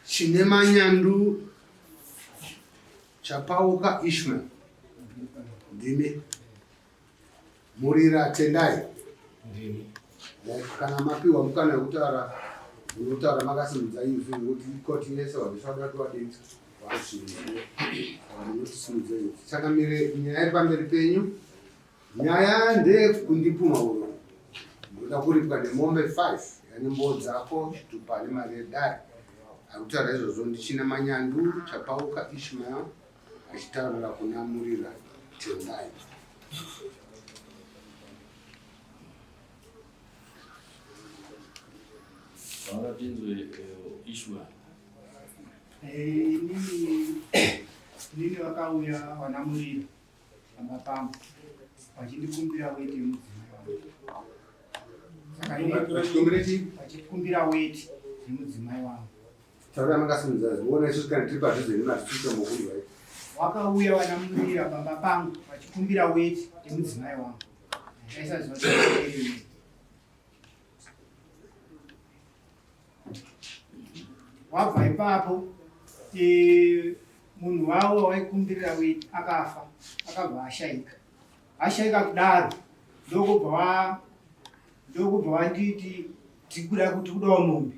Chine manyandu chapauka Ishmael ndimi Murira Tendai ndimi. Kana mapiwa mukana wekutaura munotaura makasimudza izwi nekuti ikoti yese wandisada kuti wadii wasimudze munotisimudza izwi. Saka mire nyaya iri pamberi penyu. Nyaya ndeyekundipumha uyo ndoda kuripwa nemombe 5 yane mboo dzako chitupa nemari yedare akutaura izvozvo ndichina manyandu chapauka ishmael achitaurira kuna murira tendai Vakapinzwe eh, Ishmael. Eh, inini vakauya vanamurira pamba pangu vachindikumbira weti yemudzimai wangu. Saka ini Vachikumbira chii? vachikumbira weti yemudzimai wangu. Taura makasimudza zviona isusu kana tiri padhuze nemazvituta mokunzwa Wakauya vanamurira pamba pangu vachikumbira weti yemudzimai wangu. Ndaisaziva kuti Wabva ipapo e, munhu wavo wawaikumbirira weti akafa, akabva ashaika. Ashaika kudaro ndokubva ndokubva vanditi tikuda kuti kudawo mombe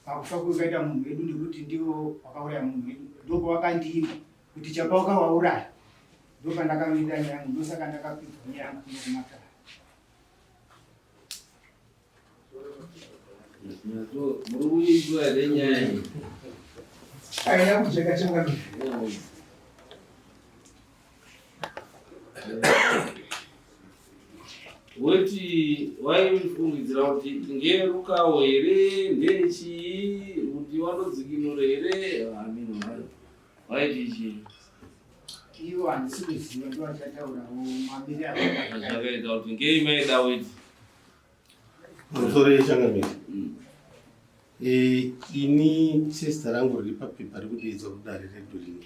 pakufa kwekaita munhu wedu ndekuti ndivo wakauraya munhu wedu ndopavakandiimba kuti chapauka wauraya ndopandakamirira nyaya yangu ndosaka ndakapinzwa nyaya yangu kuno kumatare. Muri kuinzwa here nyaya iyi? Haina kujeka changamire. Weti waifungidzira kuti ngerukawo here ndechii kuti wanodzikinura here amino waiti chii? Ivo handisi kuziva ndovachataurawo mamiriro azvakaita kuti ngei maida weti. Pamusoro yechangamire. Mm. E, ini sezita rangu riri papepa rikudeedzwa kudare redu rino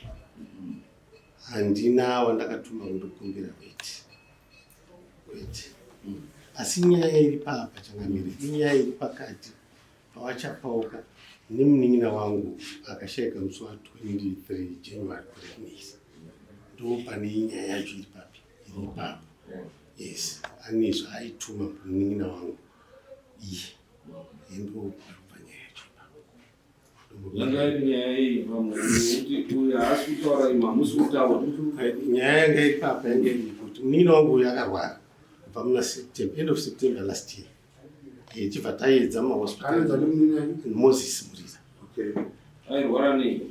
handina wandakatuma kundokumbira weti kwete mm. asi nyaya iri paapa changamire inyaya iri pakati pawachapauka nemunin'ina wangu akashaika musi wa 23 January gore rinezi ndo pane nyaya yacho iri papi iri ipapo yes ane zvaaituma munin'ina wangu iye ndo parikubva nyaya yacho ipapo. Yanga iri nyaya iyi pamwe kuti uyu haasi kutaura imi hamusi kutaura. Nyaya yanga iri papa yanga iri kuti munin'ina wangu uyu akarwara kubva muna September, end of September last year. Eh, tibva taedza mumahospital Moses Murira. Okay. Airwara nei?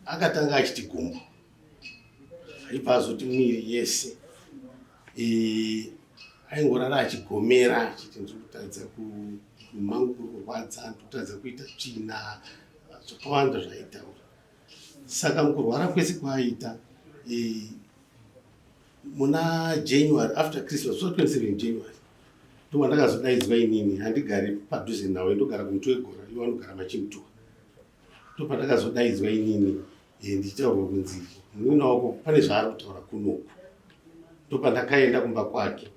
Akatanga achiti gumbo. Aibva azoti mwiri yese. Eh, aingorara achigomera achiti ndiri kutadza kumangu kuri kurwadza, ndiri kutadza kuita tsvina, zvakawanda zvaaitaura. Saka mukurwara kwese kwaaita eh, muna January after Christmas 27 January ndopandakazodaidzwa inini handigari padhuze nawo ndogara kumutwegora iwo anogara machimutuwa ndopandakazodaidzwa inini eh, ndichitaurwa kunzi munin'ina wako pane zvaari kutaura kunoku ndopandakaenda kumba kwake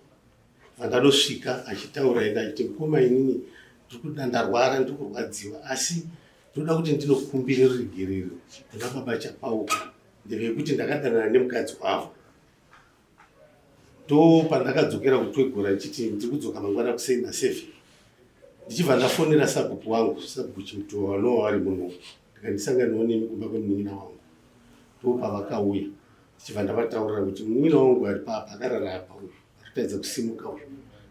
vandanosvika achitaura enda achiti mukoma inini ndikuda ndarwara ndikurwadziwa asi ndoda kuti ndinokumbira ruregerero kuna baba chapauka ndevekuti ndakadanana nemukadzi wavo ndopandakadzokera kutwegora ndichiti ndiri kudzoka mangwana kuseni naseven ndichibva ndafonera sabhuku wangu sabhuku chimutuwa vanova vari muno ndikandisanganawo nemi kumba kwemunin'ina wangu ndopavakauya ndichibva ndavataurira kuti munin'ina wangu ari papa akarara apa uyu ari kutaridza kusimuka uyu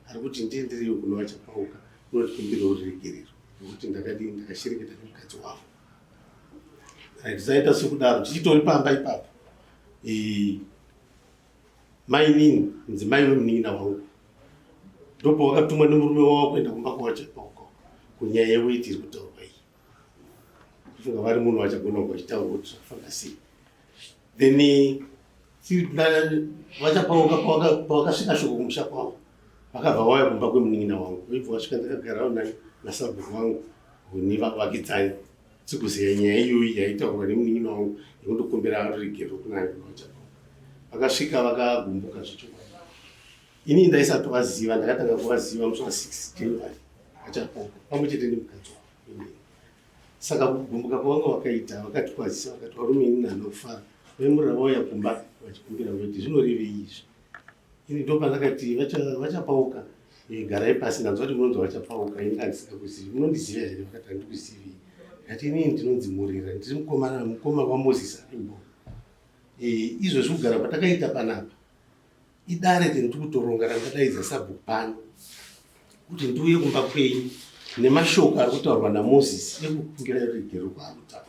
ari kuti ndiendereiwo kunova chapauka unotikumbirawo ruregerero nekuti ndakadii ndakashereketa nemukadzi wavo Right, sekudaro tichitori pamba ipapo eh, mainini mudzimai wemunin'ina wangu ndopawakatumwa nemurume wavo kuenda kumba kwawachapa uko kunyaya yeweti iri kutaurwa iyi kufunga vari munhu vachagona kunge vachitaura kuti zvakafamba sei then vachapauka pawakasvika shoko kumusha kwavo vakabva vauya kumba kwemunin'ina wangu vaibva vasvika ndakagarawo nasabhuku wangu nevavakidzani Sikuziva nyaya iyoyi yaitaurwa nemunin'ina wangu yekundokumbira ruregerero kuna vaChapauka. Vakasvika vakagumbuka zvechokwadi. Ini ndaisatovaziva, ndakatanga kuvaziva musi wa 6 January vaChapauka pamwe chete nemukadzi wangu. Saka kugumbuka kwavanga vakaita, vakatikwazisa vakati varume ini handina kufara. Vaimurira vauya kumba vachikumbira kuti zvinorevei izvi. Ini ndopandakati vachapauka eh, garai pasi ndanzwa kuti munonzi vachapauka ini handisingakuzivi munondiziva here vakati handikuzivi ndikati inini ndinonzi murira ndiri mukomana mukoma wamoses arimbo eh, izvozvi kugara kwatakaita panapa Idare riri kutoronga randadaidza sabhuku pano kuti ndiuye kumba kwenyu nemashoko ari kutaurwa naMoses ekukumbira ruregerero kwaari kutaura.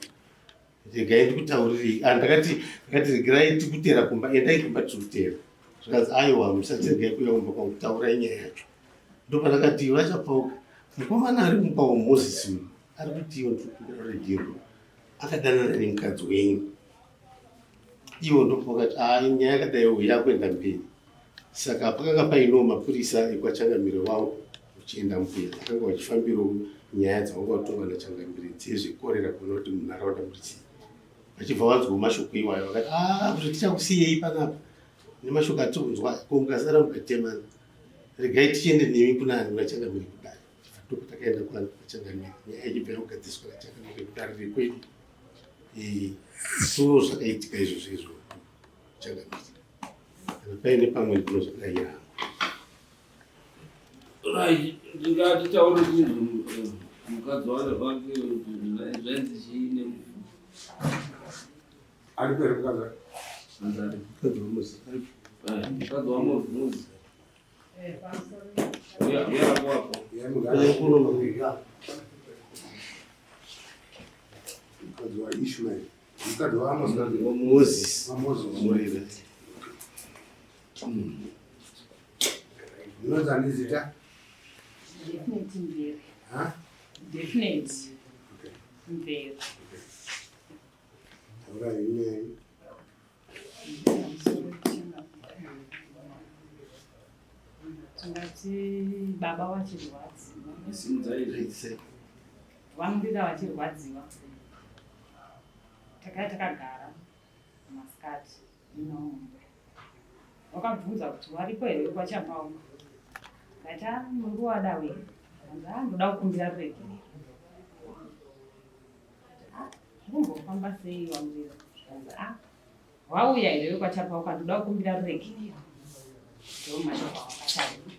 Regai ndikutaurirei. Ah, ndakati ndakati regerai tikutera kumba, endai kumba tirikutera. Zvikanzi aiwa musati regai kuuya kumba kwangu, taurai nyaya yacho. Ndopandakati vachapauka. Mukomana ari kumba waMoses uyu ari kuti iwo ndikukumbira ruregerero akadanana nemukadzi wenyu. Ivo ndopavakati haa nyaya yakadai uyu yakuenda mberi. Saka pakanga painawo mapurisa ekwachangamire wangu uchienda mbuya vakanga vachifambirawo nyaya dzavanga vatongwa nachangamire dzezvekorera kuona kuti munharaunda muri chii. Vachibva vanzwawo mashoko iwayo vakati aa kuti tichakusiyei panapa nemashoko atiri kunzwa ko mukasara mukatemana regai tichiende nemi kunani kuna changamire kudare. Ndopatakaenda kwachangamire nyaya ichibva yakugadziriswa nachangamire kudare rekwedu. Eh, so zvakaitika izvozvo izvo changamire kana paine pamwe ndino zvakadai hangu Right, ndingati taure chinhu eh, mukadzi wake zvainzi chii nemufu Ari pere mukadzi wake. Anzari. Mukadzi waMoses ari Eh, mukadzi waMoses. Eh, pamusoro. Uya uya apo apo. Uya mugari. kuno makuga Mukadzi waIshmael. Mukadzi waAmos. Moses WaMoses. Murira. Munonzi ani zita? Definite Mvere. Ha? Definite Okay. Mvere. Taurai nyaya yenyu. Tingati baba vachirwadziwa. Simudzai izvi. Vamurira vachirwadziwa. Takaya takagara masikati inoombe. Wakabvunza kuti waripo here kwaChapauka. Ndati ah muri kuwada wei. Hanzi ah ndoda kukumbira ruregerero. Ah zvikumbofamba sei wamurira. Hanzi ah wauya here wekwaChapauka ndoda kukumbira ruregerero. Ndomashoko awakataura.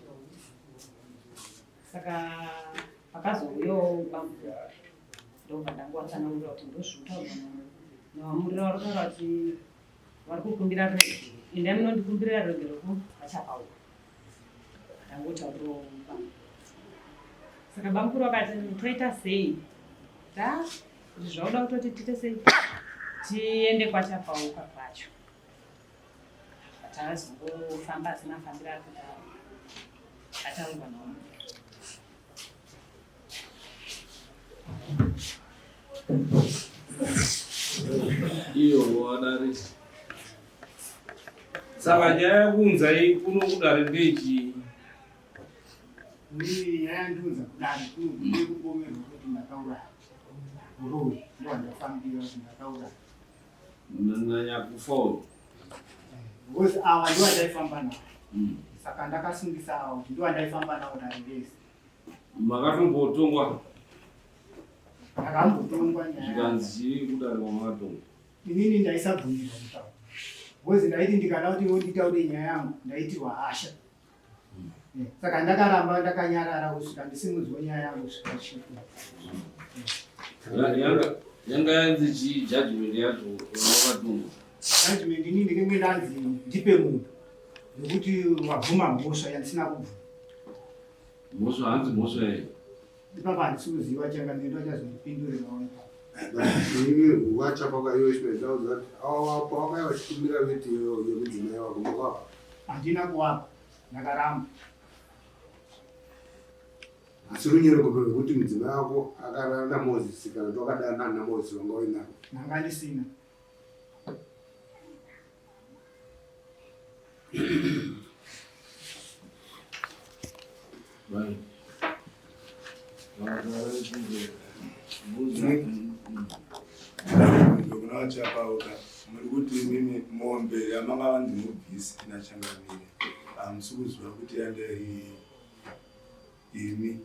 Saka pakazouyawo bamukuru ndobva ndangovatsanangurira kuti ndozvinotaurwa navamurira vari kutaura kuti vari kukumbira ruregerero endai munondikumbirira ruregerero ku vachapauka ndangotaurirawo bamukuru saka bamukuru vakati toita sei ta kuti zvauda kutoti tiite sei tiende kwachapauka kwacho Tazongofamba asina fambira ari kuda ataurwa nawo. Iyo wadare. Saka nyaya yekuunzai kuno kudare ndeyechii? Inini nyaya yandiunza kudare kuno ndeyekupomerwa kuti ndakauraya muroyi ndowandafambira kuti ndakauraya. Nanyakufa uyu. Because ava ndivo vandaifamba navo. Saka ndakasungisa ava kuti ndivo vandaifamba navo dare rese. Makatombotongwa? Ndakambotongwa nyaya. Zvikanzi chii kudare kwamakatongwa? Inini ndaisabvumirwa kutaura. Because ndaiti ndikada kuti nditaure nyaya yangu ndaitirwa hasha. Saka ndakaramba ndakanyarara kusvika ndisimudzwe nyaya yangu kusvika chipo. Yanga yanzi chii judgment yacho wakatongwa? Judgment ini ndinenge ndanzi ndipe munhu nekuti wabvuma mhosva yandisina kubvuma. Mhosva hanzi mhosva yei? Ipapa handisi kuziva changamire ndachazondipindurirawo ipapo. Ini wachapa iwe Ishmael ndaudza kuti apo wakauya vachikumbira veti yemudzimai wako makawapa. Handina kuwapa ndakaramba. Asi runyerekupe rwekuti mudzimai wako akarara naMoses kana kuti wakadanana naMoses wanga uinarwo. Ndanga ndisina. Kuna vachapauka muri kuti imimi mombe yamanga vanzi mubvise nachangamire hamusi kuziva kuti yanga iri imi.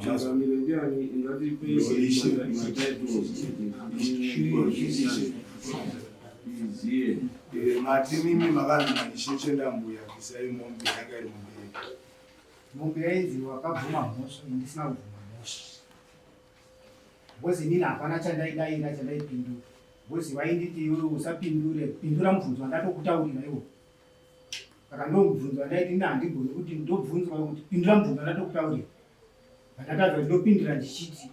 Changamire ndiani ingatipe matitles tiziye. Mati mimi makanzi maishe chendambuya bvisai mombe yanga iri mombe yepi? Mombe yainzi wakabvuma mhosva, ini ndisina kubvuma mhosva. Because inini hapana chandaidaira chandaipindura. Because vainditi iwewe usapindure, pindura mubvunzo wandatokutaurira iwo. Saka ndomubvunzo wandaiti ini handigoni kuti ndobvunzwa kuti pindura mubvunzo wandatokutaurira. Ndatadza kuti ndopindura ndichiti.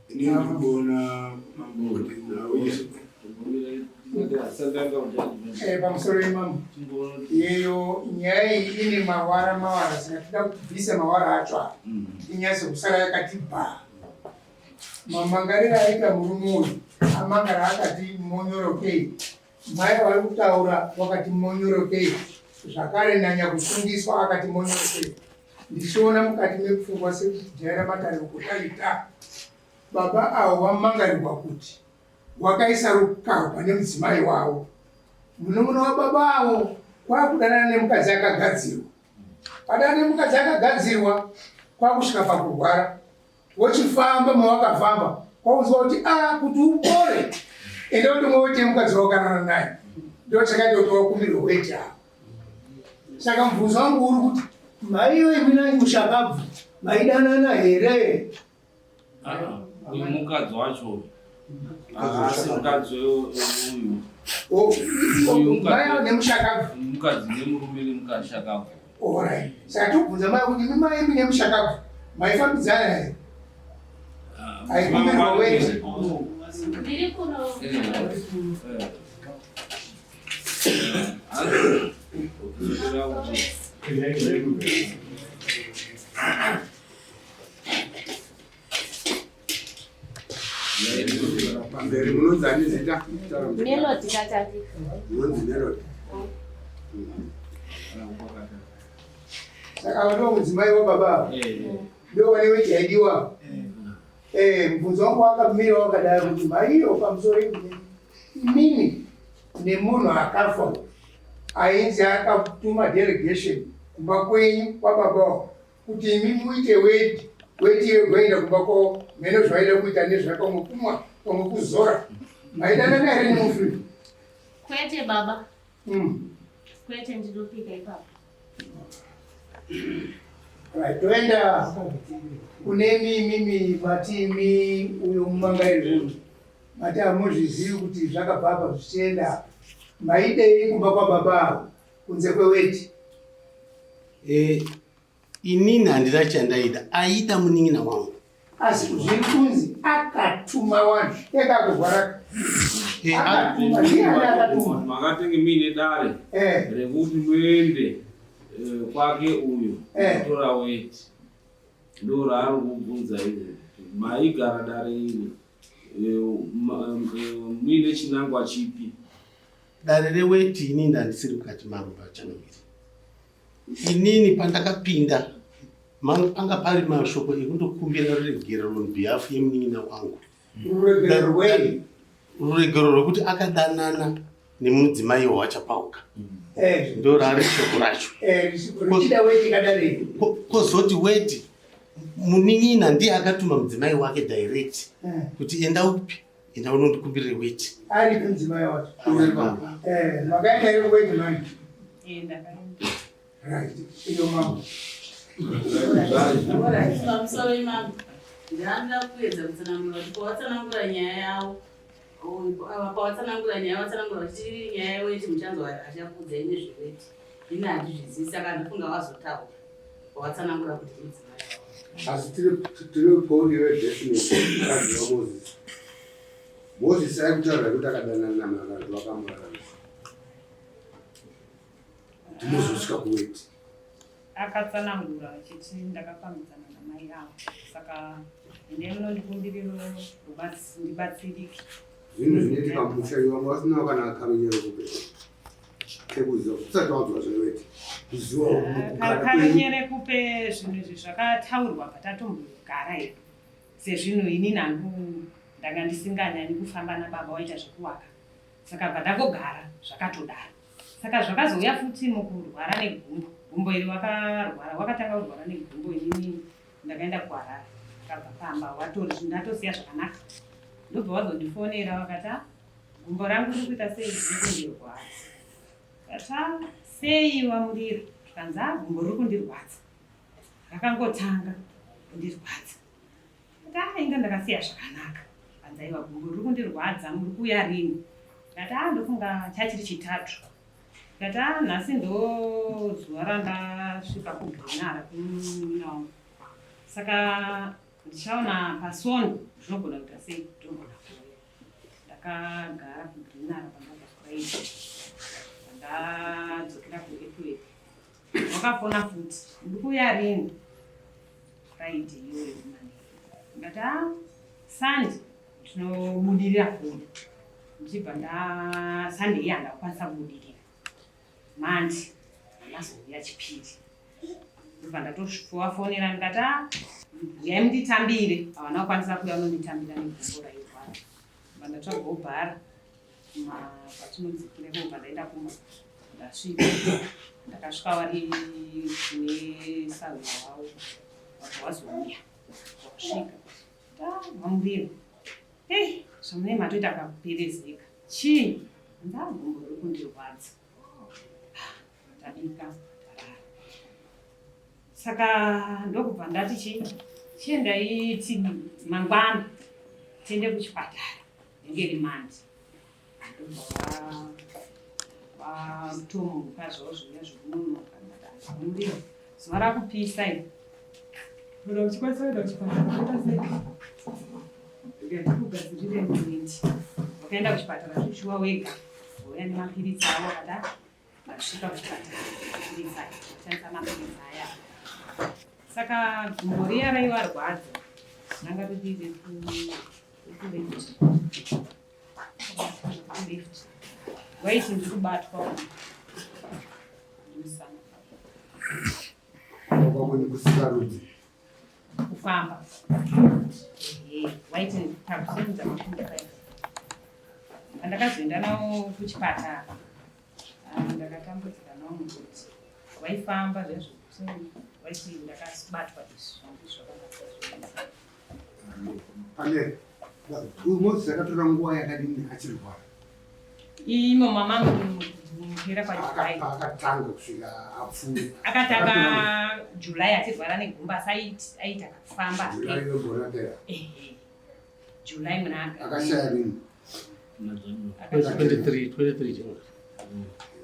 Ini ndikuona mambo kuti nhau Eh, pamusoro imambo yeyo nyaya iyi ine mawara mawara saka tida kuti tibvise mawara acho aya inyatse kusara yakati bhaa mamangariro aita murume uyu amangara akati monyorokei Mai vari kutaura wakati monyorokei zvakare nanyakusungiswa akati monyorokei ndichiona mukati mepfungwa sekujaira matare kutaita baba avo vamangarirwa kuti wakaisa rukaho pane mudzimai wavo munun'una wababa avo kwakudanana nemukadzi akagadzirwa padana nemukadzi akagadzirwa kwakusvika pakurwara wochifamba mawakafamba kwaudzwa kuti a ah, kuti upore enda utomwe weti mukadzi wawakanana naye ndo chakaita kuti wakumbirwe weti avo saka mubvunzo wangu uri kuti maiyo imina mushakabvu maidanana here ah, uyu mukadzi wacho asi mukadzi uyu oh, mai nemushakabvu mukadzi nemurume nemushakabvu Alright. Saka tobvunza mai kuti imi mai imi nemushakabvu maifambidzana here? Ah, Aikumbirwa weti. Ndiri kuno. Pamberi munonzi ani zita? Melody Katati. Munonzi Melody. Saka ava ndivo mudzimai wababa ava. Ndivo vane weti yaidiwa. Eh, mubvunzo wangu wakamira wakadaro kuti maiyo pamusoro imini nemunhu akafa ainzi akatuma delegation kumba kwenyu kwababa wavo kuti imi muite weti weti yegoenda kumba kwavo mheno zvaida kuita nezvaka pamwe kumwa pamwe kuzora maidanana here nemufi Kwete baba. Kwete ndinopika ipapo. Right, toenda kunemi imimi mati imi uyo mumangairi uyu mati hamuzvizivi kuti zvakabva apa zvichienda maidei kumba kwababa avo kunze kweweti Eh, inini handina chandaida aida munin'ina wangu asi zviri kunzi akatuma wanhu ega kurwara Eh, a- akatuma ndiani akatuma makatenge muine dare Eh, rekuti muende eh, kwake uyu Eh. kutora weti ndo raari kubvunza iri maigara dare iri eh, eh, muine chinangwa chipi dare reweti inini handisiri mukati maro pachanamiri Inini pandakapinda panga pari mashoko ekundokumbira ruregerero on behalf yemunin'ina wangu. Ruregerero rwei? Ruregerero rwekuti akadanana nemudzimai wachapauka. Eh. Ndo rari shoko racho. Eh, richida weti kadare. Kozoti weti munin'ina ndiye akatuma mudzimai wake direct eh. kuti enda upi enda unondikumbirire weti. Ari mudzimai wacho. Eh, makaenda here kuweti manje? Right. Iyo mama. Pamusoro imambo, ndinoda kuedza kutsanangura kuti pawatsanangura nyaya yavo, pawatsanangura nyaya watsanangura kuti nyaya yeweti muchanzwa achakuudzai nezveweti. Ini handizvizivi saka ndofunga wazotaura pawatsanangura kuti mudzimai wavo. Asi tiri pauri wedestiny mukadzi waMoses. Moses aikutaura kuti akadanana naMwari vakamuraramisa. Kuti muzosvika kuweti. Akatsanangura achiti ndakafambidzana namai avo saka endai munondikumbiriro ndibatsirike. Zvinhu zvinoitika mumusha iwe vamwe vasina kana kamenyero kupe kekuziva usati wanzwa zveweti kuziva kugara kwenyu. Kamenyere kupe zvinhu izvi zvakataurwa patatombogara here sezvinhu inini hangu ndanga ndisinganyanyi kufamba nababa waita zvekuwaka saka bva ndangogara zvakatodaro saka zvakazouya futi mukurwara negumbo gumbo iri wakarwara wakatanga kurwara negumbo inini Ndakaenda kuHarare, ndakabva pamba watori ndatosiya zvakanaka. Ndobva wazondifonera vakati ah, gumbo rangu riri kuita sei riri kundirwadza. Ndati ah, sei wamurira? Zvikanzi ah, gumbo riri kundirwadza. Rakangotanga kundirwadza. Ndati ah, inga ndakasiya zvakanaka. Zvikanzi aiwa gumbo riri kundirwadza muri kuuya rini? Ndati ah, ndofunga chachiri chitatu. Ndikati ah nhasi ndo zuva randasvika kuGrenara kumunin'ina wangu. Saka ndichaona pasono ndinogona kuita sei ndinogona kuuya. Ndakagara kuGrenara pandabva Friday. Ndadzokera kuEpworth. Wakafona futi ndikuuya rini Friday iyoyo manheru. Ndikati ah Sunday ndinobudirira kuuya ndichibva nda Sunday iya ndakukwanisa kubudirira Monday ndazouya chipiri ndobva ndatovafonera ndikati ah uyai munditambire havana kukwanisa kuuya unonditambira negumbo rairwara ndobva ndatsvagawo bhara patinodzikira ikoko pandaenda kumba ndasvika ndakasvika vari kune sahwira wavo vabva vazouya wasvika Vamuriro. Hey, zvamune matoita kakuperezeka. Chii? Ndagumbo riri kundirwadza. Tabika, tarara. Saka ndokubva ndati chii? Chiendai ti mangwana tiende kuchipatara. Inge iri mandi. Ndobva vatomuka zvavo zviya zvekunonoka. Ndati vamuriro. Zuva rakupisa iri. Kana uchikwanisa kuenda kuchipatara unoita sei? Rega ndikugadzirire muindi. Wakaenda kuchipatara zveshuwa wega. Wauya nemapiritsi avo akada ndasvika kuchipatara. Mapiritsi aya, ndashandisa mapiritsi aya. Saka gumbo riya raivarwadza. Ranga riri reku left. Left. Waiti ndiri kubatwa. Ndimusana. Kwakweni kusikarudzi. Kufamba. Ehe, waiti takusimudza makumbo kai. Pandakazoenda nawo kuchipatara. Ah, ndakatambudzika nawo mukuti waifamba zvezvo waiti ndakabatwa izvi zvangu zvakanga Pane Moses akatora nguva yakadini achirwara? Imo mama mupera kwaJuly. Akatanga kusvika apfuura. Akatanga July achirwara negumba asi aita kufamba. July wegore rapera. Ehe. July muna akashaya rini? 23 23 January.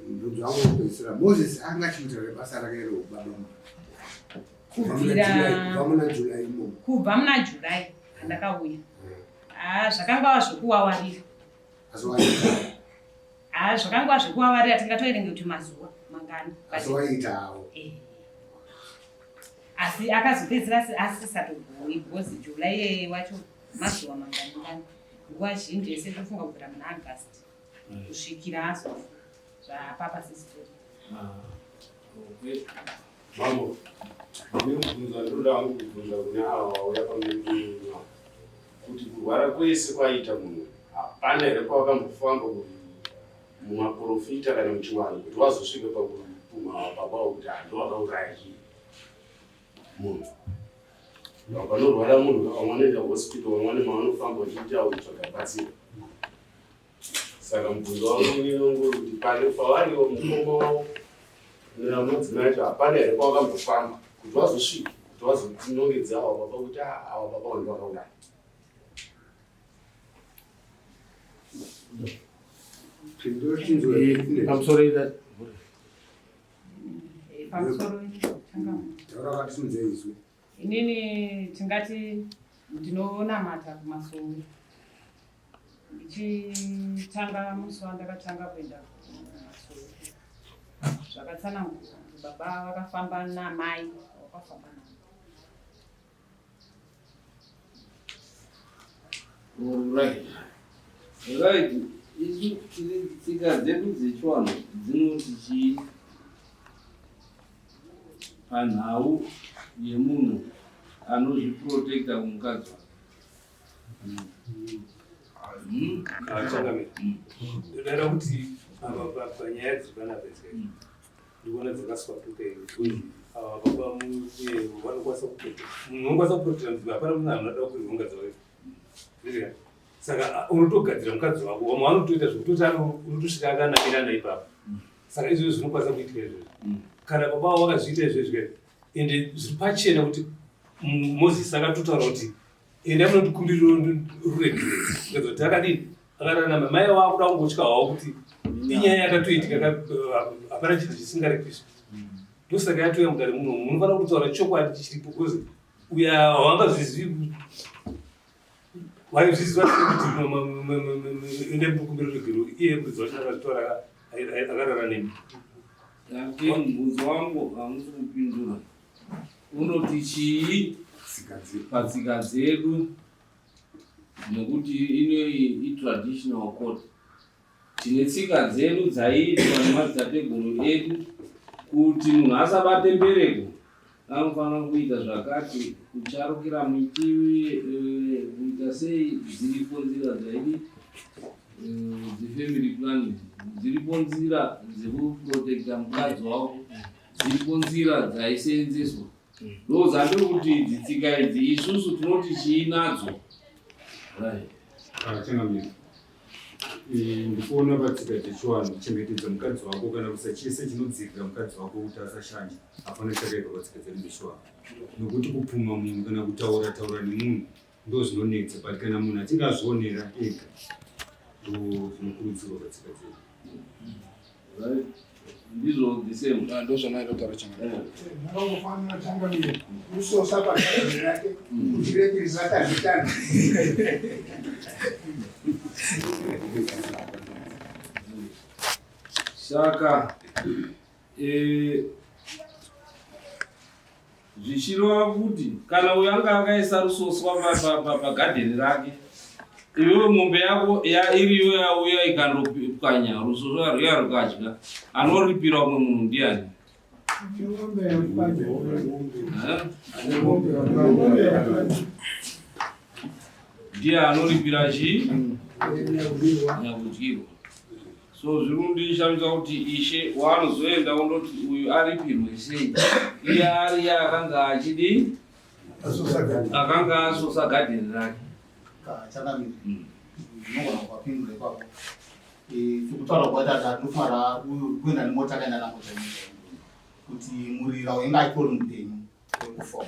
Mubvunzo wangu wekupedzisira Moses anga achiita basa rake reubaba kubvira muna July imomo. Kubva muna July andakauya. Ah, zvakanga zvekuwawarira. Ah, zvakanga zvekuwawarira tingatoerenge kuti mazuva mangani. Asi waiitawo. Eh. Asi akazopedzisira asisatogoni because July iyeye wacho mazuva mangani ngani. Nguva zhinji yese tofunga kubvira muna August kusvikira azofa. Zvapapa sisitori. Ah, okay. Mambo, ndine mubvunzo wandinoda hangu kubvunza kune ava vauya pamberi penyu kuti kurwara kwese kwaiita munhu hapana here kwawakambofamba mumaporofita kana muchivanhu kuti wazosvika pakupumha baba kuti hando wakauraya chii munhu panorwara munhu vamwe vanoenda hospital vamwe vane mavanofamba vachiita kutsvaga batsiro Saka mubvunzo wangu unenge uri kuti pane pavariwo mukoma wavo neamadzimai acho hapana here kwavakambofamba kuti vazosvika kuti vazotinongedza ava baba kuti ah, ava baba vanhu vakauraya. Pamusoro ida Pamusoro tanga. Taura vatisimudze izwi. Inini tingati ndinonamata kumasowe ndichitanga musi wandakatanga kuenda kumasowe zvakatsanangurwa kuti baba vakafamba namai vakafamba navo. Right. Right. Isu tiri tsika dzedu dzechivanhu dzinoti chii? Panhau yemunhu anozviprotecta kumukadzi wake. Ndodaira kuti panyaya dziri panapa idzi ndikuona dzakaswatuka because Ava baba vanokwanisa kuprotect munhu unokwanisa kuprotecta mudzimai hapana munhu anoda kukwirwa mukadzi wake ndizvika saka unotogadzira mukadzi wako vamwe vanotoita zvekutoti unotosvika akanamirana ipapo saka izvozvo zvinokwanisa kuitika izvozvo kana baba vavo vakazviita izvezvi ende zviri pachena kuti moses akatotaura kuti enda munondikumbirira ruregerero kuratidza kuti akadini akararama mai wakuda kungotya hwavo kuti inyaya yakatoitika hapana chinhu chisingaripiswi ndosaka yatouya mudare muno munofanira kutaura chokwadi chichiripo because uya wangazvizivi waizviziva sei kuti ende mukumbira ruregerero iye muridzi wacho akazvitaura akarara nemi mubvunzo wangu hamusi kupindura Unoti chii patsika dzedu nekuti inoyi itraditional court. Tine tsika dzedu dzaiitwa nemadzitateguru edu kuti munhu asabate mbereko anofanira kuita zvakati, kucharukira miti, eh, kuita sei, dziripo nzira dzaidi eh, dzefamily planning, dziripo nzira dzekuprotecta mukadzi wako dziripo nzira dzaiseenzeswa ndo dzandiri kuti idzi tsika idzi isusu tinoti chii nadzo Changamire, ndikuona patsika dzechivanhu kuchengetedza mukadzi wako kana kuisa chese chinodzivirira mukadzi wako kuti asashanje hapana chakaipa patsika dzedu dzechivanhu nokuti kupumha munhu kana kutaura taura nemunhu ndo zvinonetsa but kana munhu achinge azvionera ega ndo zvinokurudzirwa patsika dzedu. Ndizvo the same. Ah, ndozvamaida kutaura changamire. Eh. Ndakangofanira changamire kusosa pagadheni rake kuti reke risatazitana. Saka eh, zvichireva kuti kana uyo anga akaisa rusoswa pagadheni rake iwewe mombe yako iriyo yauya ikandopwanya rusoswa rwuya rukadya anoripira umwe munhu ndiani ndiye anoripira chii nyakudyirwa So zviri kundishamisa kuti ishe waanozoenda ondoti uyu aripirwe sei iye ariye akanga achidii akanga asosa gadheni rake. Changamire, ndinogona kuvapindura ipapo. Sekutaura kwaita tinofanira kuenda nemota akaenda namota kuti murira wainge achitori mupenyu wekufa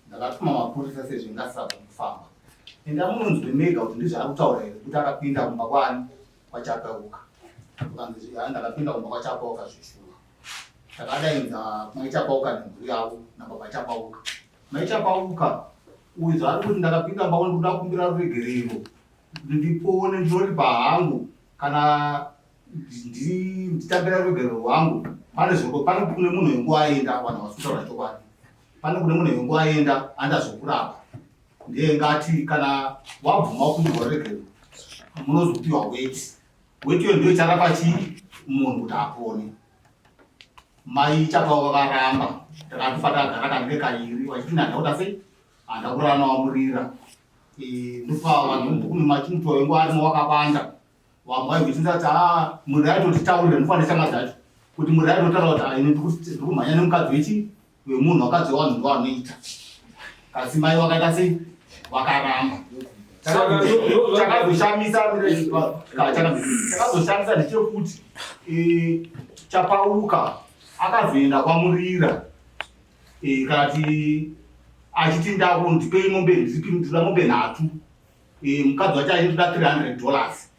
ndakatuma mapurisa sezvo inga asisagoni kufamba enda munonzwe mega kuti ndizvaari kutaura here kuti akapinda kumba kwani kwaChapauka ukanzi haa ndakapinda kumba kwaChapauka zveshuwa takadainza mai Chapauka nemhuri yavo nababa Chapauka mai Chapauka uyu zvaari kuti ndakapinda mba ndikuda kukumbira ruregerero ndipone ndinoripa hangu kana nditambira ruregerero rwangu pane zvoko pane kune munhu wenguva aenda vanhu havasi kutaura chokwadi pane kune munhu wenguva aenda andazokurapa Ndiye ngati kana wabvuma kukumbirwa ruregerero munozopiwa weti. Weti iyo ndiyo icharapa chii munhu kuti apone. Mai Chapauka vakaramba takatofa takagara kanenge kairi vachiti ndanda kuda sei handa kurara nawamurira ndopa vanhu vemubhuku machimutoa wenguva arimo wakawanda Vamwe vaigochinza kuti haa murira aitotitaurira ndinofanira shanga dzacho kuti murira aitotaura kuti ini ndikumhanya nemukadzi wechi wemunhu wakadzi wevanhu ndovanoita kasi mai wakaita sei wakaramba chakazoshamisa chakazoshamisa ndechekuti e, chapauka akazoenda kwamurira e, kana ti achiti ndako ndipei mombe ndinoda mombe nhatu Eh, mukadzi wacho aitoda 300 dollars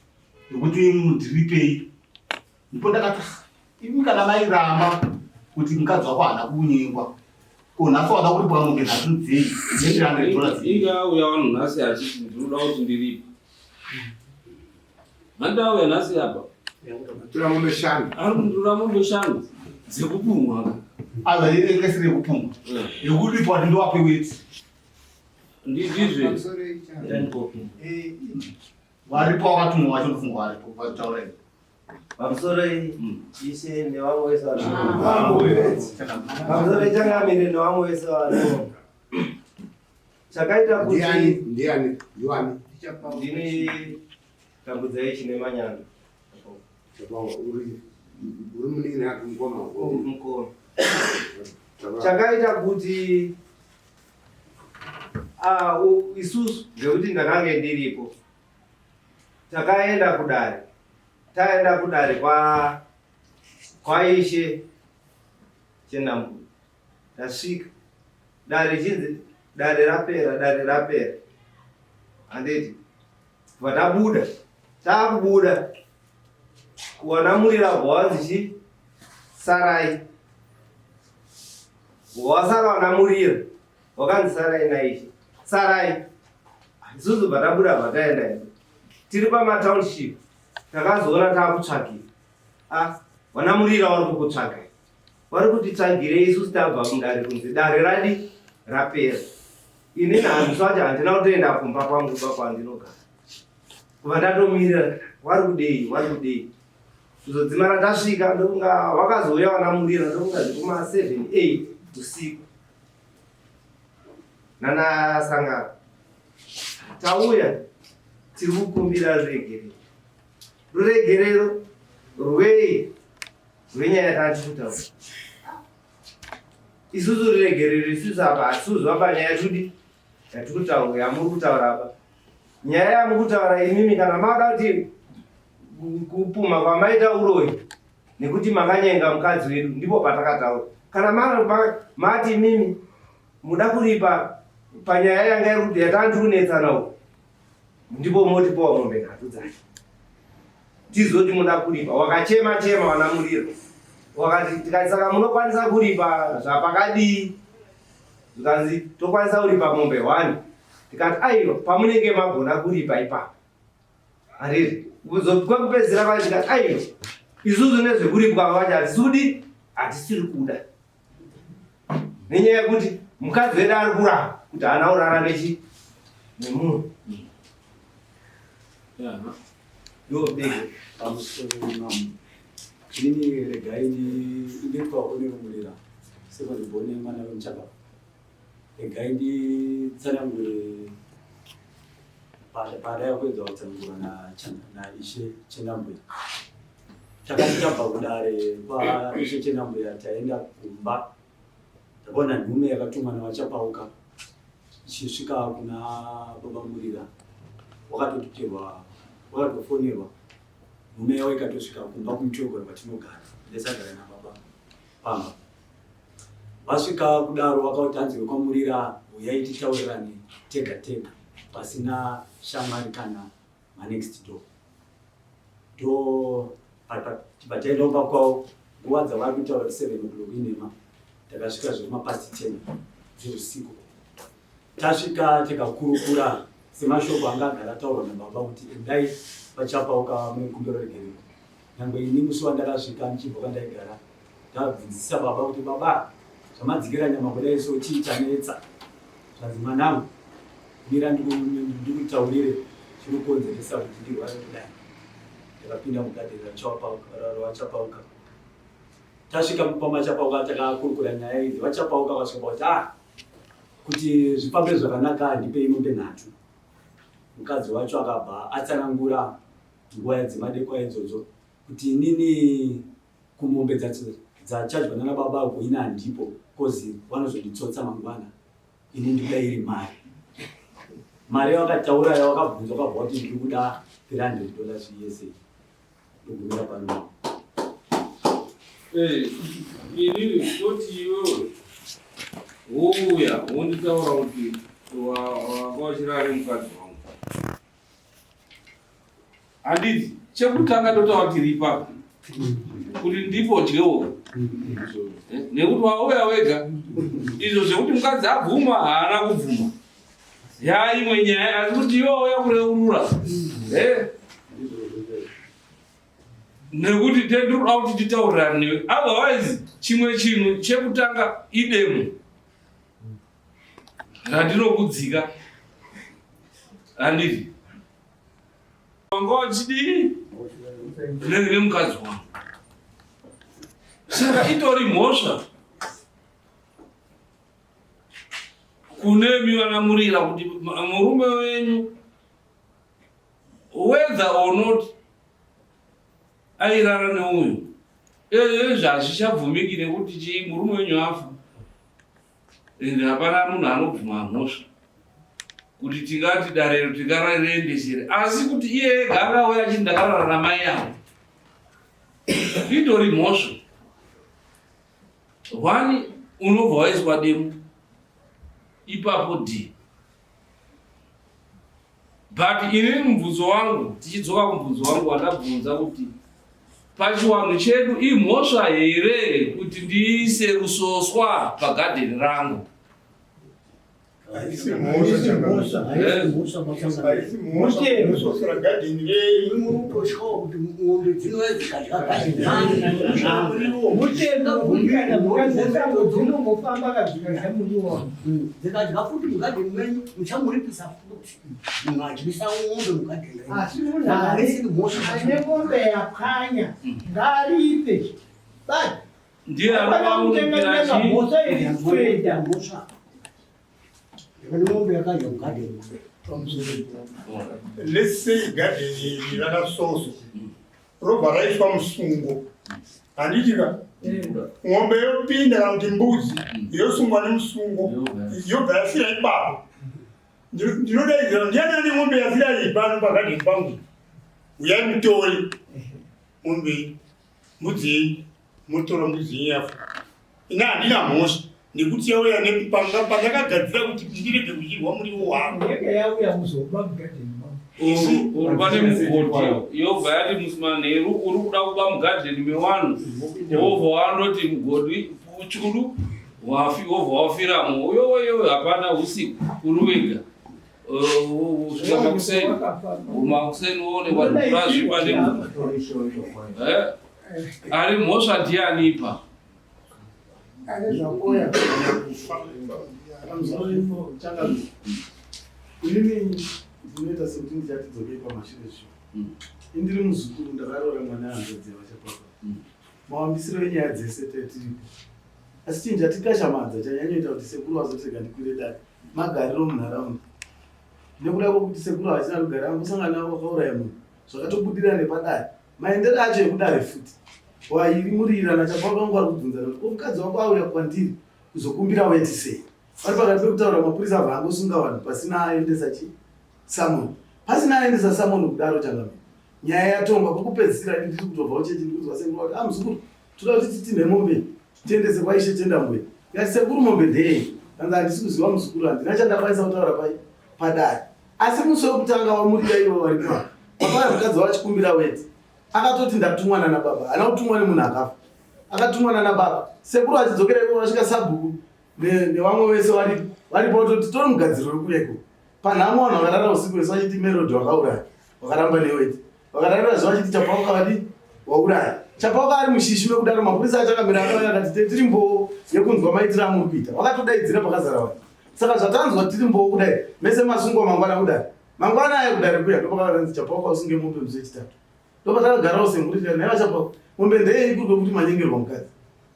yekuti ndiripei ndipo ndakati ah, imi kana mairamba kuti mukadzi wako haana kunyengwa ko nhasi wada kuripwa mombe nhatu dzei ne 300 dollars inga auya vanhu nhasi achiti ndinoda kuti ndiripe handi auya nhasi apa tora mombe shanu ari kunditora mombe shanu dzekupumwa aiwa inenge isiri yekupumwa yekuripwa kuti ndowape weti Ndizve. Varipo wakatumwa wacho ndofunga varipo vataura izvo. Pamusoro ishe nevamwe vese varipo. Pamusoro changamire nevamwe vese varipo. Chakaita kuti Ndiani? Ndiani? Ndiwani? Ndini Tambudzai chine manyanga. Uri uri munin'ina mukoma? Mukoma. Chakaita kuti ah, isusu ngekuti ndakange ndiripo takaenda kudare taenda kudare kwa kwaishe chenambu tasvika dare chinzi dare rapera dare rapera handiti bva tabuda takubuda kuwana murira bva wanzi chi sarai wasara wana murira wakanzi sarai naishe sarai isusu bva tabuda bva taenda tiri pamatownship takazoona takutsvagira ah wana murira wari kukutsvagai Vari kutitsvagirei isusu tabva mudare kunzi dare radi rapera. Inini handisu wacho handina kutoenda kumba kwangu ba kwandinogara. Kuva ndatomirira wari kudei wari kudei. Kuzodzimara tasvika ndokunga wakazouya wanamurira ndokunga zvekuma 7 8 usiku. Nana sangano. Tauya tiri kukumbira ruregerero. Ruregerero rwei? Rwenyaya yatanga kutaura. Isusu ruregerero isusu apa hatisuzu apa nyaya yatudi yatiri kutaura yamuri kutaura apa. Nyaya yamuri kutaura imimi kana mada kuti kupuma kwamaita uroyi nekuti makanyenga mukadzi wedu ndipo patakataura. Kana mati imimi muda kuripa panyaya yanga iri kuti yatanga tiri kunetsana uku ndipo motipawo mombe nhatu dzacho tizoti muda kuripa wakachema chema wana muriro wakati tikati saka munokwanisa kuripa zvapakadii zvikanzi tokwanisa kuripa mombe one tikati aiwa pamunenge magona kuripa ipapo handiti kwekupedzisira kwacho tikati aiwa isusu nezvekuripwa kwacho hatisi kudi hatisiri kuda nenyaya yekuti mukadzi wedu ari kuramba kuti haana kurara nechi nemunhu Ini regai nditwa onerumurira second born mwana wemuchapa regai nditsanangure padaya kuedza kutsanangura naishe chenambuya Takati tabva kudare kwaIshe Chenambuya taenda kumba takaona nhume yakatumwa naVaChapauka ichisvika kuna Baba Murira wakatotutirwa wakatofonerwa nhume yavo ikatosvika kumba kumutogora kwatinogara ndesagara nababa pamba vasvika kudaro vakauti hanzi vekwaMurira huyai titaurirane tega tega pasina shamwari kana manext door ndo pataenda kumba kwavo nguva dzavari kutaura kuti 7 o'clock inhema takasvika zvekumapast 10 dzeusiku tasvika tikakurukura semashoko anga agara ataurwa nababa kuti endai pachapauka mukumbiro regerero Nyangwe ini musi wandakasvika ndichibva kwandaigara ndabvunzisa baba kuti baba zvamadzikira nyama kudai so chii chanetsa zvanzi mwanangu mira ndikutaurire chinokonzeresa kuti ndirware kudai ndakapinda mugadheni rachapauka tasvika pamachapauka takakurukura nyaya idzi vachapauka vasvika kuti ah kuti zvifambe zvakanaka ndipei mombe nhatu mukadzi wacho akabva atsanangura nguva dzemadekwa idzodzo kuti inini kumombe dzachajwa nana baba uko ini handipo kozi vanozonditsotsa mangwana ini ndikuda iri mari mari yawakataura yawakabvunza wakabva kuti ndiri kuda 300 dollars yese ndogumira pano inini toti iwewe wouya wonditaura kuti wanga uchirare mukadzi wangu Handiti chekutanga ndotaura kuti ripa kuti ndipo dyewo eh, nekuti wauya wega izvo zvekuti mukadzi abvuma haana kubvuma ya imwe nyaya asi kuti iwe wauya kureurura eh. nekuti tendinoda kuti titaurirane newe otherwise chimwe chinhu chekutanga idemo randinokudzika handiti wanga uchidii nemukadzi wangu saka itori mhosva kunemi vanamurira kuti murume wenyu whether or not airara neuyu ezvi hazvichabvumiki nekuti chii murume wenyu afa. And hapana munhu anobvuma mhosva kuti tingati darero tingararendesere asi kuti iye ega akauya achiti ndakarara namai avo itori mhosva. One unobva waiswa demo ipapo d but inini mubvunzo wangu tichidzoka kumubvunzo wangu wandabvunza kuti pachiwanhu chedu imhosva here kuti ndiise rusoswa pagadheni rangu Dzikadya futi mugadheni menyu muchamuripisa futi munhu adyisa mombe mugadheni Asi munhu ane mombe yapwanya ngaaripe. But ndiye hapana kutenga anovauripira mhosva iri kuenda. Mhosva. Ndine mombe yakadya mugadheni. Let's say garden iri rakasoso robva raiswa musungo handiti ka ng'ombe yopinda kana kuti mbudzi yosungwa nemusungo yobva yafira ipapo ndinodaidzira ndiani ane ng'ombe yafira iyi pano pagadheni pangu uyai mutore ng'ombe iyi mbudzi yenyu motora mbudzi yenyu yafa ini handina mhosva nekuti yauya nepanga pandakagadzira kuti ndirege kudyirwa muriwo wangu yauya kuzoba mugadheni Uri pane mugodhi yobva yati musi manheru uri kuda kuba mugadheni mewanhu wobva wandoti mugodhi churu wafi wobva wafiramo uyoyo hapana usiku uri wega kusvika makuseni makuseni woonekwa kurazvipa nemunhu ari mhosva ndiani ipa Inini ndinoita sekuti ndichati dzokei pamashure zviyo. Indiri muzukuru ndakaroora mwana hanzvadzi yavachapapa. Mawambisiro enyaya dzese tiripo. Asi chinhu chatikashamadza chanyanyoita kuti sekuru vazoti rega ndikwire dare magariro munharaunda. Nekuda kwekuti sekuru havachina rugare vangosangana navo vakauraya munhu zvakatobudira nepadare. Maendero acho ekudare futi. Wairi murirana chapa vangu vari kubvunzana kuti ko mukadzi wako auya kwandiri kuzokumbira weti sei? Vari pakati pekutaura mapurisa abva angosunga vanhu pasina aendesa chi summon. Pasina aendesa summon kudaro changamire. Nyaya yatongwa kwekupedzisira ini ndiri kutobva kuchechi ndiri kunzwa sekuru vati ah muzukuru toda kuti titinhe mombe tiendese kwaishe Tendambuya. Ndikati sekuru mombe ndeyei? Kanzi handisi kuziva muzukuru handina chandakwanisa kutaura pai padare. Asi musi wekutanga wamurira ivo varipo apa pakauya mukadzi wavo achikumbira weti akatoti ndatumwa nana baba haana kutumwa nemunhu akafa akatumwa nana baba sekuru achidzokera ivo vasvika sabhuku nevamwe vese varipo varipo vatoti tori mugadziriro wekuyeko panhamo vanhu vakarara usiku vese vachiti melody wakauraya wakaramba neweti vakararira zuva vachiti chapauka vadi wauraya chapauka ari mushishi mekudaro mapurisa achakamira akauya akati tiri mboo yekunzwa maitiro amuri kuita wakatodaidzira pakazara vanhu saka zvatanzwa tiri mboo kudai mese masungwa mangwana kudai mangwana aya kudare kuya ndopakavanzi chapauka usunge mombe musi wechitatu ndopatakagarawo semhuri tikati nhai vachapauka mombe ndeyei kuri kwekuti manyengerwa mukadzi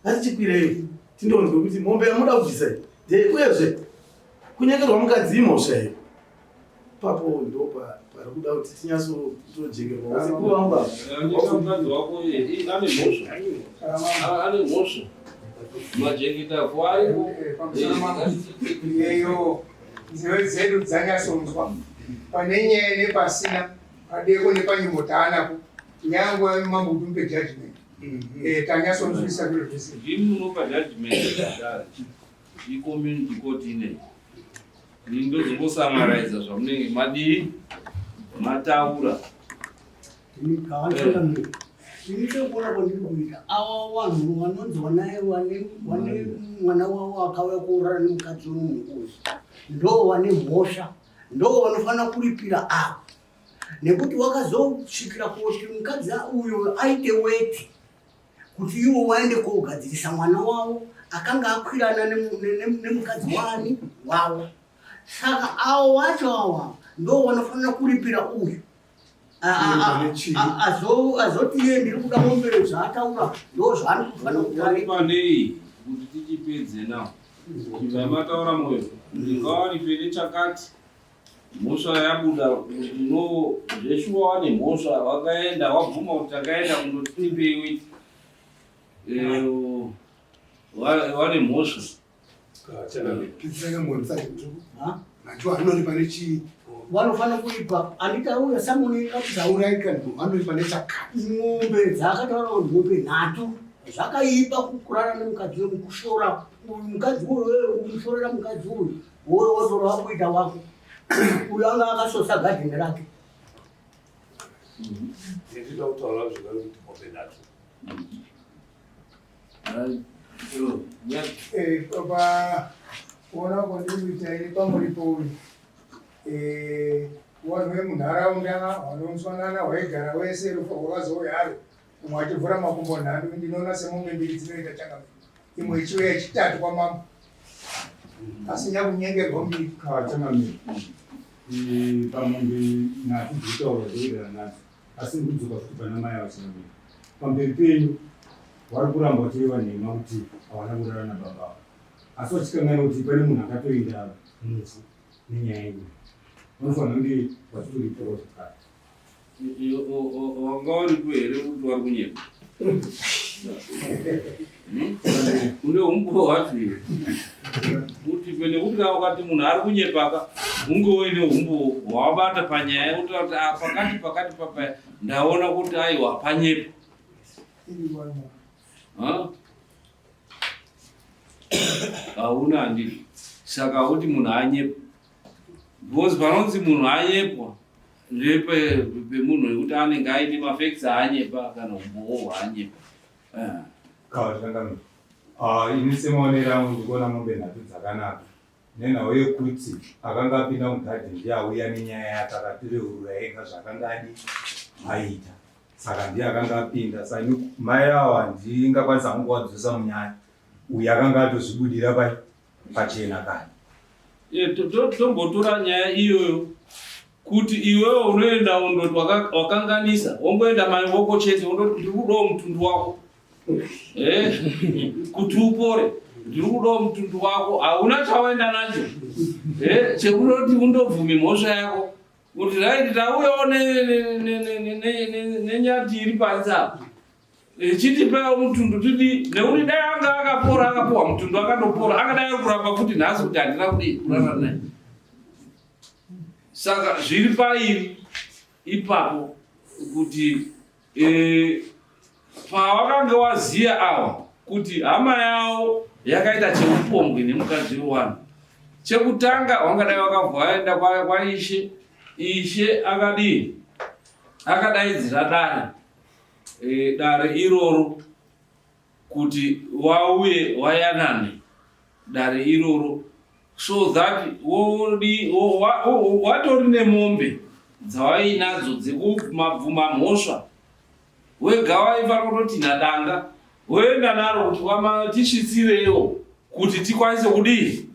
ngatichikwireyo tindonzwe kuti mombe yamuda kubvisa iyi ndeyei uyezve kunyengerwa mukadzi imhosva here papo ndo pari kuda kuti tinyatsotojekerwa sekuru vangu ava mukadzi wako ane mhosva ane mhosva majeketa kwayo iyeyo nzeve dzedu dzanyatsonzwa pane nyaya nepasina padeko nepanyimbo taanapo nyangwe mambo kuti mupe judgment eh, tanyatsonzwisa zviro zvese ndimi munopa judgment icommunity court inei ini ndozongosamaraiza zvamunenge madii mataura Ini sekuona kwandiri kuita ava vanhu vanonzi vanaye vane mwana wavo akauya kuurara nemukadzi wemunhu uyu ndo vane mhosva ndo vanofanira kuripira ava nekuti wakazosvikira kuti mukadzi uyu aite weti kuti ivo vaende kogadzirisa mwana wavo akanga akwirana nemukadzi wani wavo saka avo wacho awa ndo vanofanira kuripira uyu azoti iye ndiri kuda mombe zvaataura ndo zvaanofanira kutaripanei kuti tichipedze now zvamataura moyo ndingawaripe nechakati mhosva yabuda no zveshuwa wane mhosva wakaenda wabvuma kuti takaenda kundoti tipei weti eh, wane mhosva. Anoripa nechii? Vanofanira kuripa anditi auya samuni akuti auraika vanoripa nechakati. Mombe dzaakataura kuti mombe nhatu zvakaipa kurara nemukadzi uyu kushora uyu mukadzi uyu kumushorera mukadzi uyu woyo wotora wakuita wako uyu anga akasosa gadheni rake. Ndinoda kutaura zvakare kuti mombe nhatu. Eh, pa kuona kwandiri kuita ini pamuripo uyu eh, vanhu vemunharaunda vanonzwanana waigara wese rufu rwakazouya aro umwe achivhura makumbo nhando ndinoona semombe mbiri dzinoita changamire imwe ichiuya yechitatu kwamambo asi nyakunyengerwa mbiri changamire pamombe nhatu dzikutaurwa dzinoenderana nadzo asi ndikudzoka futi pana mai ava changamire pamberi penyu vari kuramba vachireva nhema kuti havana kurara nababa avo asi vachikanganwa kuti pane munhu akatoenda mufu nenyaya iyi vanofanira kunge vachitoripowo zvakare Wanga uripo here kuti wari kunyepa? Une umbuwo hwacho here? Kuti nekuti kana ukati munhu ari kunyepaka unge uine umbuwo hwawabata panyaya yekuti kuti ah, pakati pakati papaya ndaona kuti aiwa panyepa. Hauna handiti. Saka kuti munhu anyepa. Because panonzi munhu anyepwa ndepemunhu wekuti anenge aine mafacts aanyepa kana umbowo hwaanyepa. Eh. Kawa changamire. Ah, ini semaonero angu ndikuona mombe nhatu dzakanaka nenhau yekuti akanga apinda mugadhi ndiye auya nenyaya yake akatireurura ega zvakanga adi aita saka ndiye akanga apinda saka ini mai awo handingakwanisa hangu kuvadzosa munyaya uyu akanga atozvibudira pai pachena kani. Eh, tombotora nyaya iyoyo kuti iwewe unoenda undoti wakanganisa wongoenda mai woko chete undoti ndiri kudawo mutundu wako eh, kuti upore ndiri kudawo mutundu wako hauna chawaenda nacho eh, chekundoti undobvume mhosva yako kuti right tauyawo nenyati iri panze apa Chitipewo mutundu tidi nekuti dai anga akapora akapuwa mutundu akatopora akadai ari kuramba futi nhasi kuti handina kudii kurara naye. Saka zviri pairi ipapo kuti e, pawakange waziya awa kuti hama yawo yakaita cheupombwe nemukadzi wewanhu chekutanga wangadai wakabva waenda kwaishe ishe akadii akadaidzira dare e, dare iroro kuti wauye wayanane dare iroro so that wodi watori nemombe dzawainadzo dzekumabvuma mhosva wega waifanira kutotinha danga woenda naro kuti tisvitsirewo kuti tikwanise kudii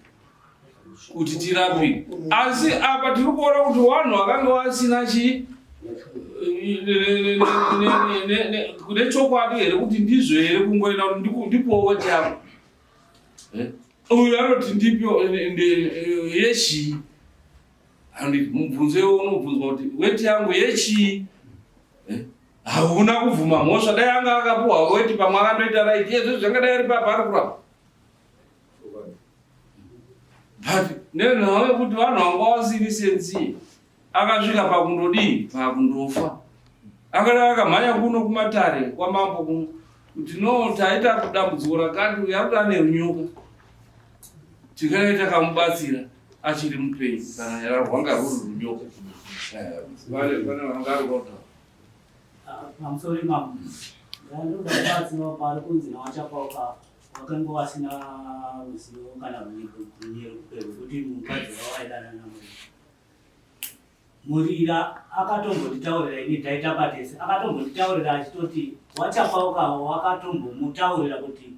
kuti tirapike asi apa tiri kuona kuti wanhu wakanga wasina chii nechokwadi here kuti ndizvo here kungoenda kuti ndipowo weti yako eh? uyu anoti ndipo yechii mubvunzo iwo unobvunzwa kuti weti yangu yechii eh? hauna kubvuma mhosva dai anga akapuhwa weti pamwe akandoita right iye zvezvo zvangadai ari papa ari kurapa but nenhau yekuti vanhu vanga vasiri senzie akasvika pakundodii pakundofa akada akamhanya kuno kumatare kwamambo kuno kuti no taita dambudziko rakati uyo akuti ane runyoka tikadai takamubatsira achiri mupenyu kana rwanga rwuri runyoka eh, vane vanga rwota pamusoro imambo ndandoda kubatsirwa pari kunzi nawachapauka Vakanga vasina ruzivo kana runyerekupe rwekuti mukadzi wavo aidanana munhu. Murira akatombonditaurira ini taitamba tese akatombonditaurira achitoti wachapauka wakatombomutaurira kuti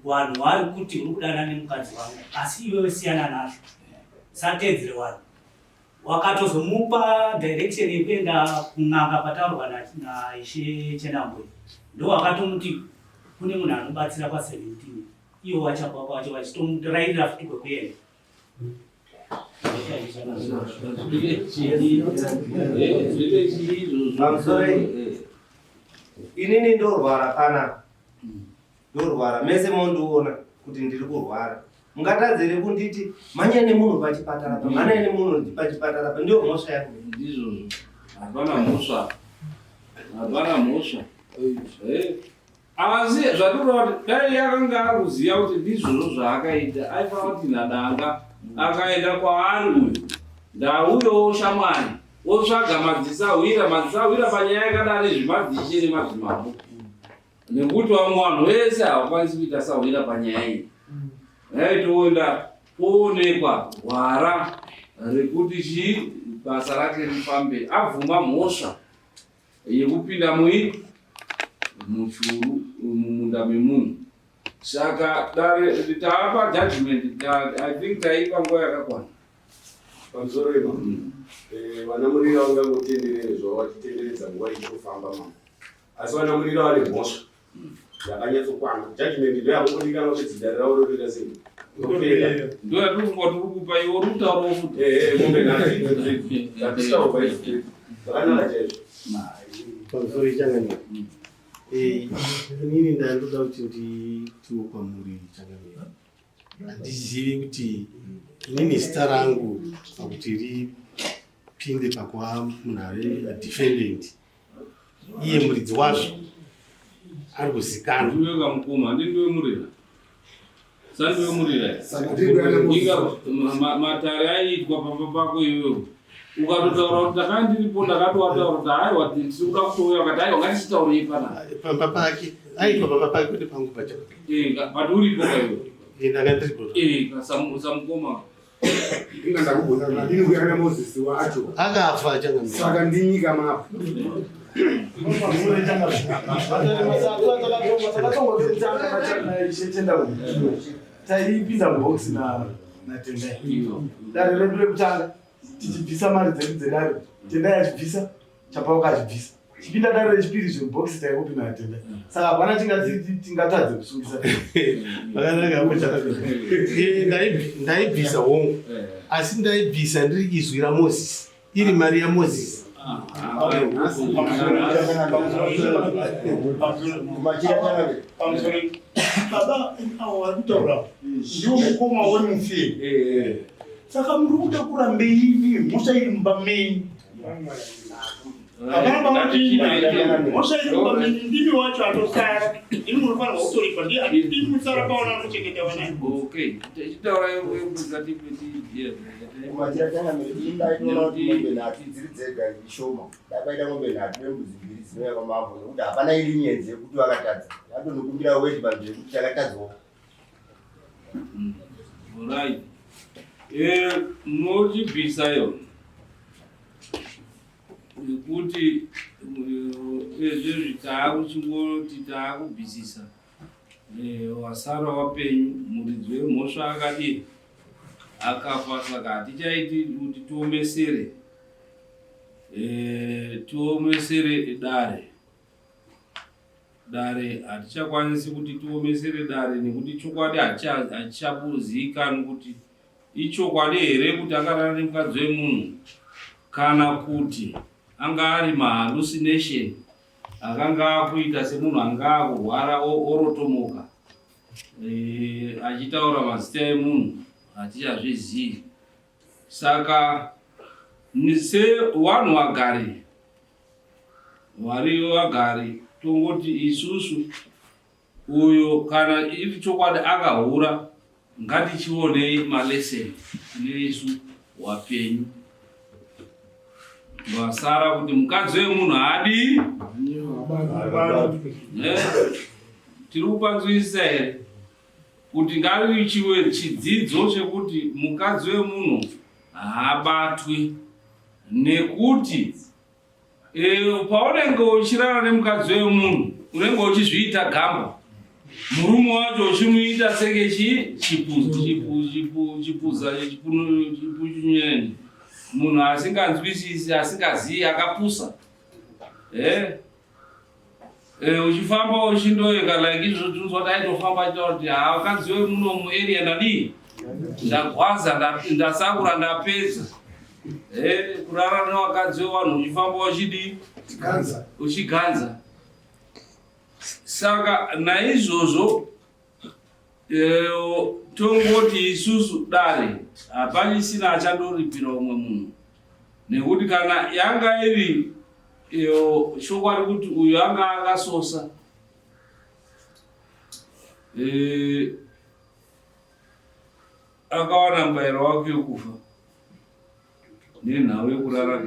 vanhu vari kuti uri kudanana nemukadzi wangu asi iwewe siyana nazvo sateedzere vanhu Wakatozomupa direction yekuenda kun'anga pataurwa naIshe Chenambwe ndowakatomuti kune munhu anobatsira kwa 17 iwo wachapa kwacho vachitomurairira futi kwekuenda. Pamusoro inini ndorwara pana ndorwara mese mondiona kuti ndiri kurwara. Mungatadza here kunditi mhanyai nemunhu pachipatara pa, mhanyai nemunhu pachipatara pa, ndiyo mhosva yangu. Ndizvozvo. Hapana mhosva. Hapana mhosva. Eh. Asi zvatireva kuti dai akanga akuziva kuti ndizvozvo zvaakaita aifanira kuti nadanga akaenda kwaari uyu ndauyowo shamwari otsvaga madzisahwira madzisahwira panyaya yakadari zvimadzishe nemadzimambo nekuti vamwe vanhu vese havakwanisi kuita sahwira panyaya iyi yaitoenda poonekwa gwara rekuti chii basa rake rifambe abvuma mhosva yekupinda mui muchuru mumunda memunhu saka dare taapa judgment i think taipa nguva yakakwana pamusoro ipa eh, vana murira vangangotenderere zvavo vachitenderedza nguva ichitofamba mama asi vana murira vane mhosva yakanyatsokwana judgment ndoyakungodikanwa kuti dare ravo rotoita sei ndoyatiri kupa iwe uri kutaurawo futi eh, eh, mombe nhatu dzatisaurwa idzi zvakanaka chaizvo pamusoro ichangamira eh, inini ndandoda kuti nditiwo kwamuri changamira handizivi kuti inini zita rangu pakuti ripinde pakuva munhu ave defendant iye muridzi wazvo ari kuzikanwa ndiwe kamukoma handi ndiwe murira sandiwe murira inga matare aiitwa pamba pako iwewe ukatotaura kuti ndakanga ndiripo ndakatowataura kuti haiwa tiri kuda kutouya vakati haiwa ngatichitaurei panapa pamba pake aiitwa pamba pake kwete pangu pachako but uripo kaiwe ndanga ndiripo samukoma Inga ndakubvunza ndadini kuya kana Moses wacho. Akafa changamire. Saka ndinyika mapo. Taipinda mubox na naTendai. Dare redu rekutanga tichibvisa mari dzedu dzedare. Tendai achibvisa, Chapauka achibvisa. Chipinda dare rechipiri zvemubhokisi taingopinda natenda. Saka hapana tingatadze kusungisa. Vakanaka hapo chakanaka. Eh, ndaibvisa hongu. Asi ndaibvisa ndiri izwi raMoses. Iri mari yaMoses. Baba avo vari kutaura ndiwo mukoma wemufi. Saka muri kuda kurambei imi mhosva iri mumba menyu. Hapana pamuti mhosva iri mumba menyu ndimi wacho atosara. Ndimi munofanirwa kutoripa ndiye ndimi musara paona anochengeta vana. Okay, tichitaura yekubvisa tipe tiye. Kumachira changamire inda inoona kuti mombe nhatu dziri dzega ishoma. Dai paita mombe nhatu nembudzi mbiri dzinouya kwamambo nekuti hapana iri nyenze yekuti vakatadza. Vatonokumbira weti panzvimbo yekuti takatadzawo. Right. Eh, mochibvisa yo. Nekuti ezvezvi taakuchingoti taakubvisisa eh, wasara wapenyu muridzi wemhosva akadii akafa saka hatichaiti kuti tiomesere eh, tiomesere dare Dare hatichakwanisi kuti tiomesere dare nekuti chokwadi hachichabuzikanwi kuti ichokwadi here kuti akarara nemukadzi wemunhu kana kuti anga ari mahallucination akanga akuita semunhu anga akurwara orotomoka e, achitaura mazita emunhu hatichazvizivi saka sewanhu wagari Variyo vagari tongoti isusu uyo kana iri chokwadi akahura ngatichionei malesson kune isu wapenyu vasara kuti mukadzi wemunhu haadii eh? tiri kupanzwisisa here kuti ngarichiwe chidzidzo chekuti mukadzi wemunhu haabatwi nekuti e, paunenge uchirara nemukadzi wemunhu unenge uchizviita gamba murume wacho uchimuita senge chi chipuza chipunyeni munhu asinganzwisisi asingazivi akapusa eh? Eh, uchifamba uchindoeka like izvo tinzwa kuti aitofamba achitaura kuti haa vakadzi vemuno muarea ndadii ndagwaza ndasakura ndapedza eh, kurara nevakadzi vevanhu uchifamba uchidii uchiganza saka naizvozvo Eh, tongoti isusu dare hapachisina achandoripira umwe munhu nekuti kana yanga iri iyo chokwadi kuti uyu anga akasosa eh, akawana mubayiro wake wekufa nenhau yekurara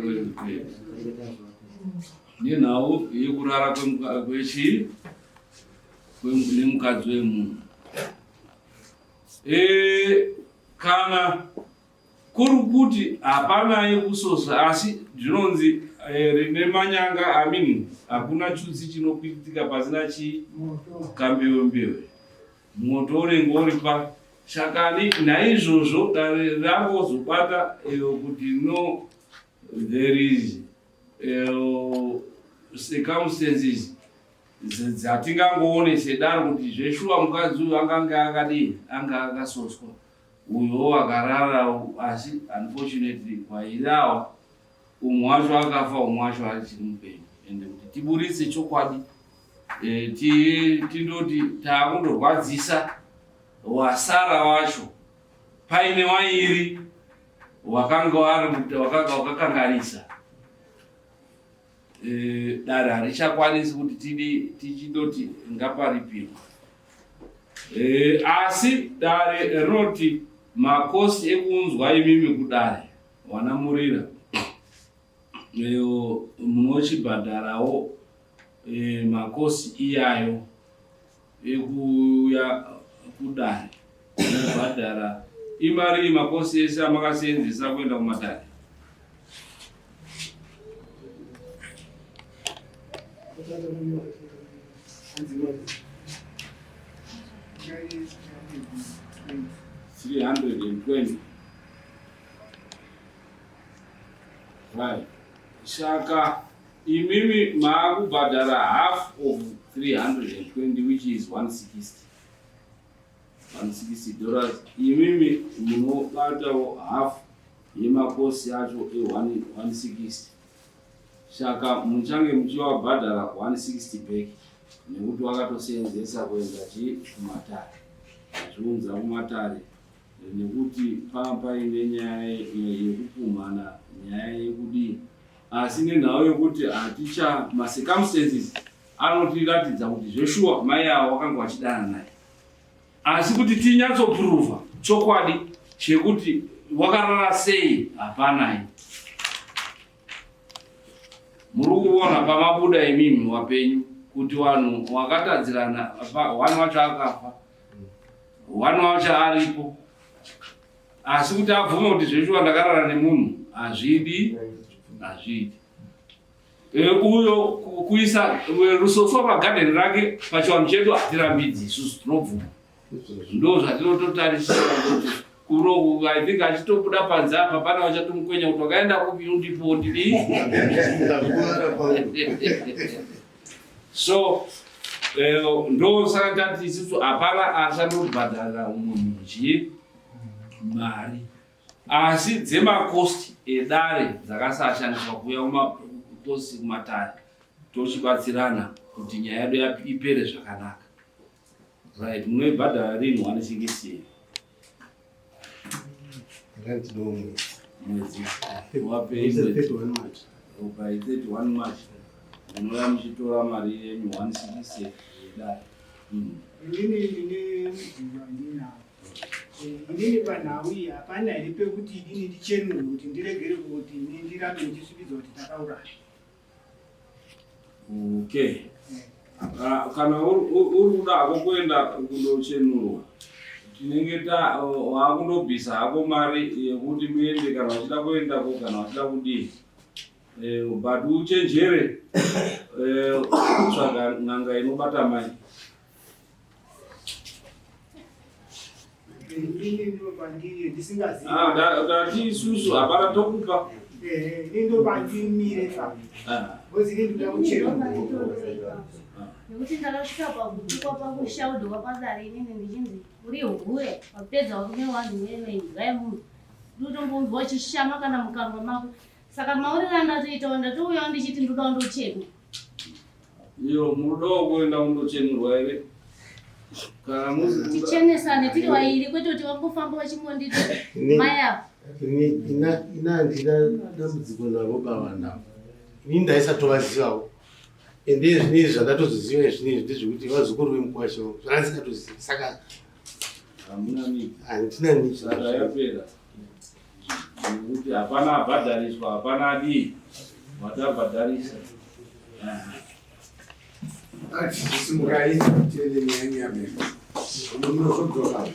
nenhau yekurara kwechii nemukadzi wemunhu e, kana kuri kuti hapana yekusosa asi zvinonzi eh, rine manyanga I mean hakuna chutsi chinokuitika pasina chii kambewe mbewe Moto unenge uri pa shakani naizvozvo dare rangozobata eh, kuti no there is eh, circumstances dzatingangoone sedaro kuti zveshuwa mukadzi uyu angange akadii anga akasoswa uyo akarara asi unfortunately kwairawa Umwe wacho akafa umwe wacho achiri mupenyu ende kuti tiburitse chokwadi eh, tindoti taakundorwadzisa wasara wacho paine wairi wakanga wakanga wakakanganisa eh, dare harichakwanisi kuti tidi tichindoti ngaparipirwe eh, asi dare rinoti makosi ekuunzwa imimi kudare Wana Murira iyo munochibhadharawo e, makosi iyayo ekuuya kudare munobhadhara imari makosi ese amakaseenzesa kuenda kumatare $320 Right. Saka imimi maakubhadhara half of 320 which is 160. 160 dollars. Imimi munobatawo half yemakosi acho e 160. Saka muchange muchiwabhadhara 160 back nekuti wakatoseenzesa kuenda chi kumatare. Azviunza kumatare. nekuti panga paine nyaya yekupumhana nyaya yekudii asi nenhau yekuti haticha macircumstances anotiratidza kuti zveshuwa mai avo vakanga vachidana naye asi kuti tinyatsoprova chokwadi chekuti wakarara sei hapanai muri kuona pamabuda imimi wapenyu kuti vanhu wakatadzirana one wacho akafa one wacho aripo asi kuti abvume kuti zveshuwa ndakarara nemunhu hazvidi hazviiti e, uyo kuisa rusoso pagadheni rake pachivanhu chedu hatirambidzi isusu tinobvuma ndo zvatinototarisira kuti kuno i think achitobuda panze apa pana vachatomukwenya kuti wakaenda kupi undipo ndidii so eh, ndo saka tati isusu hapana achandobhadharira umwe munhu chii mari asi dzemakosti edare dzakasashandiswa kuuya kumakosti kumatare tochibatsirana kuti nyaya yedu ipere zvakanaka Right, munoibhadhara rini 160? Rent no mwedzi. Mwedzi. Wapei mwedzi? 31 March. Oh, by 31 March. Munouya muchitora mari yenyu 160 yedare. Inini ndine mubvunzo wandinawo. Eh, inini panhau iyi hapana here pekuti inini ndichenurwe kuti ndiregere kuti ini ndirambe ndichisvibidza kuti takauraya. Okay. Ah, kana uri kuda hako kuenda kundochenurwa tinenge wakundobvisa hako mari yekuti muende kana uchida kuendako kana uchida kudii eh, but uchenjere eh, kutsvaga n'anga inobata mai Ah, ndati isusu hapana tokupa nekuti ndakasvika pakutukwa pakushaudwa padare inini ndichinzi uri hure wapedza varume wanhu wewe imbwa yemunhu ndotombonzwa uchishama kana mukanwa mako saka mauriro andatoitawo ndatouyawo ndichiti ndoda kundochekwa iyo munodawo kuenda kundochenurwa here Kana musi Tichenesane tiri vairi kwete kuti vangofamba vachingonditi mai ava. Ina handina dambudziko navo baba navo. Ini ndaisatovazivawo. Ende zvinezvi zvandatozoziva zvinezvi ndezvekuti vazukuru vemukwasha wangu zvandisingatozivi saka hamuna miki. Handina miki. Saka yapera. Nekuti hapana abhadhariswa, hapana adii. Watabhadharisa. Simukai tiende nyaya nyaya. Munozodzoka.